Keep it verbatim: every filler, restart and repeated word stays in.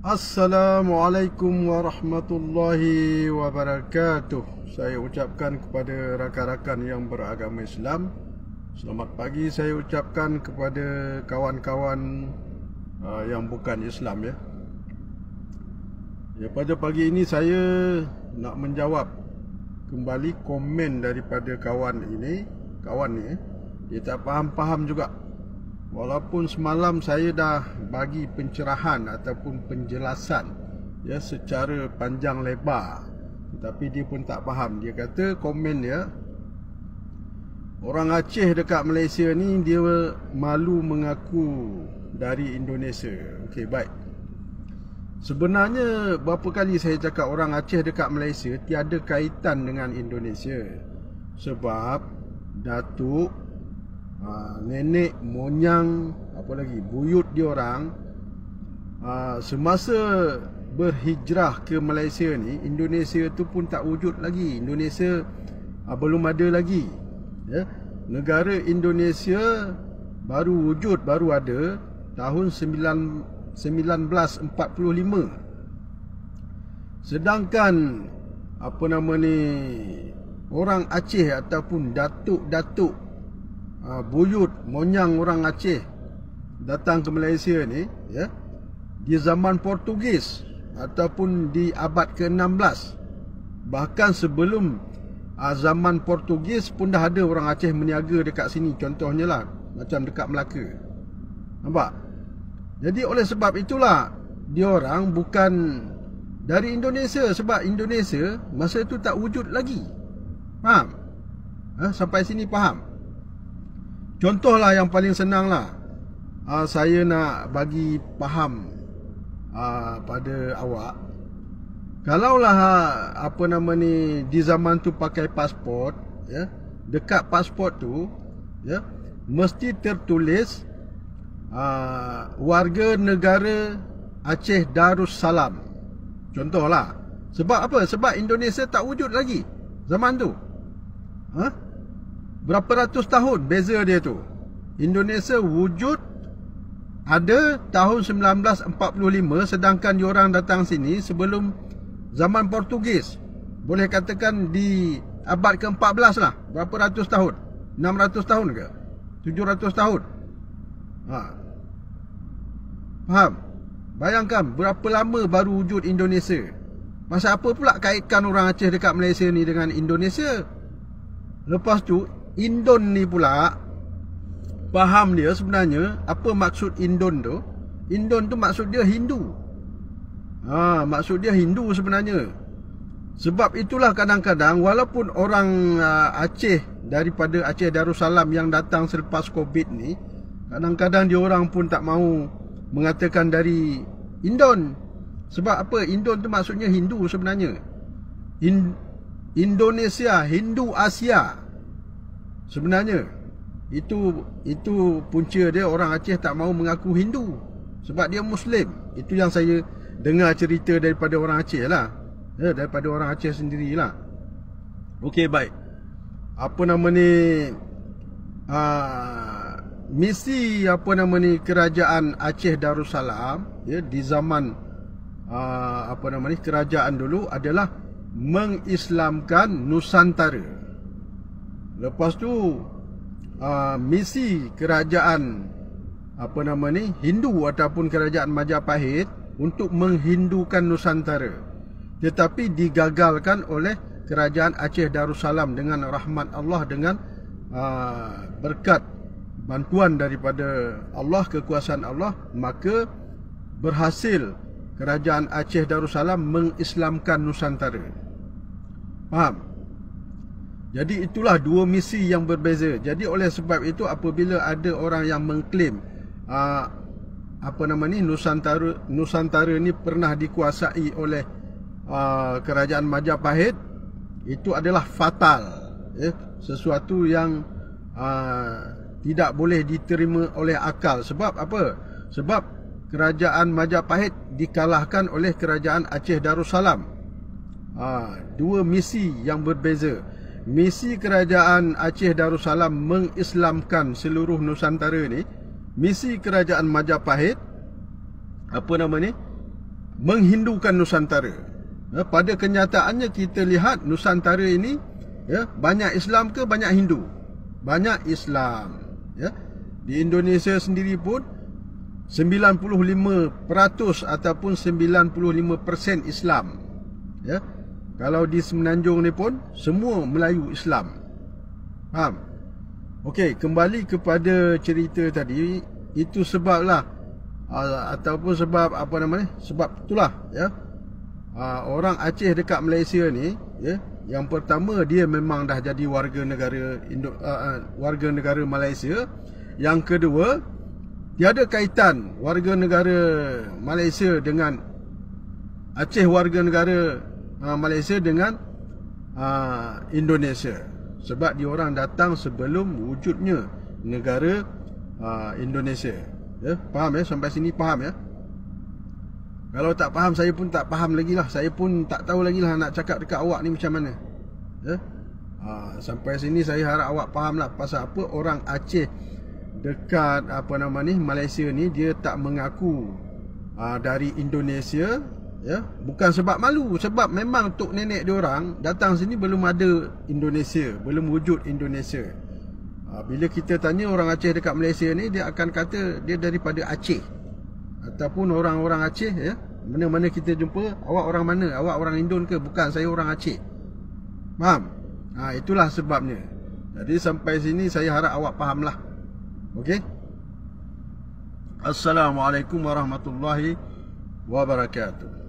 Assalamualaikum warahmatullahi wabarakatuh. Saya ucapkan kepada rakan-rakan yang beragama Islam, selamat pagi saya ucapkan kepada kawan-kawan, uh, yang bukan Islam, ya. Ya, pada pagi ini saya nak menjawab kembali komen daripada kawan ini, kawan ni, eh. Dia tak faham-faham juga. Walaupun semalam saya dah bagi pencerahan ataupun penjelasan, ya, secara panjang lebar, tetapi dia pun tak faham. Dia kata komen dia, orang Aceh dekat Malaysia ni dia malu mengaku dari Indonesia. Okey, baik. Sebenarnya berapa kali saya cakap orang Aceh dekat Malaysia tiada kaitan dengan Indonesia. Sebab datuk, ha, nenek, monyang, apa lagi, buyut diorang, ha, semasa berhijrah ke Malaysia ni, Indonesia tu pun tak wujud lagi. Indonesia, ha, belum ada lagi. Ya. Negara Indonesia baru wujud, baru ada tahun sembilan, sembilan belas empat puluh lima. Sedangkan, apa nama ni, orang Aceh ataupun datuk-datuk, ah, buyut, monyang orang Aceh datang ke Malaysia ni, ya, di zaman Portugis ataupun di abad keenam belas. Bahkan sebelum, ah, zaman Portugis pun dah ada orang Aceh meniaga dekat sini. Contohnya lah, macam dekat Melaka. Nampak? Jadi oleh sebab itulah, diorang bukan dari Indonesia, sebab Indonesia masa itu tak wujud lagi. Faham? Ha, sampai sini faham? Contohlah yang paling senang lah. Ah, saya nak bagi faham, ah, pada awak. Kalaulah, ah, apa nama ni, di zaman tu pakai pasport, ya, dekat pasport tu, ya, mesti tertulis, ah, warga negara Aceh Darussalam. Contohlah. Sebab apa? Sebab Indonesia tak wujud lagi zaman tu. Ha? Berapa ratus tahun beza dia tu? Indonesia wujud ada tahun sembilan belas empat puluh lima, sedangkan diorang datang sini sebelum zaman Portugis. Boleh katakan di abad keempat belas lah. Berapa ratus tahun? Enam ratus tahun ke? Tujuh ratus tahun? Ha. Faham? Bayangkan berapa lama baru wujud Indonesia. Pasal apa pula kaitkan orang Aceh dekat Malaysia ni dengan Indonesia? Lepas tu, Indon ni pula, faham dia sebenarnya apa maksud Indon tu? Indon tu maksud dia Hindu. Ha, maksud dia Hindu sebenarnya. Sebab itulah kadang-kadang walaupun orang, ah, Aceh, daripada Aceh Darussalam yang datang selepas Covid ni, kadang-kadang diorang pun tak mau mengatakan dari Indon. Sebab apa? Indon tu maksudnya Hindu sebenarnya. In-, Indonesia, Hindu Asia. Sebenarnya, itu, itu punca dia orang Aceh tak mau mengaku Hindu. Sebab dia Muslim. Itu yang saya dengar cerita daripada orang Aceh lah. Ya, daripada orang Aceh sendirilah. Okey, baik. Apa nama ni, ah, misi, apa nama ni, kerajaan Aceh Darussalam, ya, di zaman, ah, apa nama ni, kerajaan dulu adalah mengislamkan Nusantara. Lepas tu, ah, misi kerajaan, apa nama ni, Hindu ataupun kerajaan Majapahit untuk menghindukan Nusantara. Tetapi digagalkan oleh kerajaan Aceh Darussalam dengan rahmat Allah, dengan, ah, berkat bantuan daripada Allah, kekuasaan Allah, maka berhasil kerajaan Aceh Darussalam mengislamkan Nusantara. Faham? Jadi itulah dua misi yang berbeza. Jadi oleh sebab itu apabila ada orang yang mengklaim, ah, apa nama ni, Nusantara, Nusantara ni pernah dikuasai oleh, ah, kerajaan Majapahit, itu adalah fatal, ya, sesuatu yang, ah, tidak boleh diterima oleh akal. Sebab apa? Sebab kerajaan Majapahit dikalahkan oleh kerajaan Aceh Darussalam. Ha, dua misi yang berbeza. Misi kerajaan Aceh Darussalam mengislamkan seluruh Nusantara ni. Misi kerajaan Majapahit, apa nama ni? menghindukan Nusantara. Ya, pada kenyataannya kita lihat Nusantara ini, ya, banyak Islam ke banyak Hindu? Banyak Islam. Ya. Di Indonesia sendiri pun sembilan puluh lima peratus ataupun sembilan puluh lima persen Islam. Ya. Kalau di Semenanjung ni pun semua Melayu Islam. Faham? Okey, kembali kepada cerita tadi, itu sebablah, ah, ataupun sebab apa nama ni? Sebab itulah, ya. Ah, orang Aceh dekat Malaysia ni, ya, yang pertama dia memang dah jadi warga negara Indo, ah, ah, warga negara Malaysia. Yang kedua, tiada kaitan warga negara Malaysia dengan Aceh, warga negara, ah, Malaysia dengan, ah, Indonesia. Sebab dia orang datang sebelum wujudnya negara, ah, Indonesia. Ya, faham ya? Sampai sini faham ya? Kalau tak faham, saya pun tak faham lagi lah. Saya pun tak tahu lagi lah nak cakap dekat awak ni macam mana. Ya? Ha, sampai sini saya harap awak faham lah pasal apa orang Aceh dekat apa nama ni, Malaysia ni, dia tak mengaku, ha, dari Indonesia, ya. Bukan sebab malu, sebab memang tok nenek dia orang datang sini belum ada Indonesia, belum wujud Indonesia. Ha, bila kita tanya orang Aceh dekat Malaysia ni, dia akan kata dia daripada Aceh. Ataupun orang-orang Aceh, ya, mana-mana kita jumpa, "Awak orang mana? Awak orang Indon ke?" "Bukan, saya orang Aceh." Faham? Ha, itulah sebabnya. Jadi sampai sini saya harap awak faham lah. Okey? Assalamualaikum warahmatullahi wabarakatuh.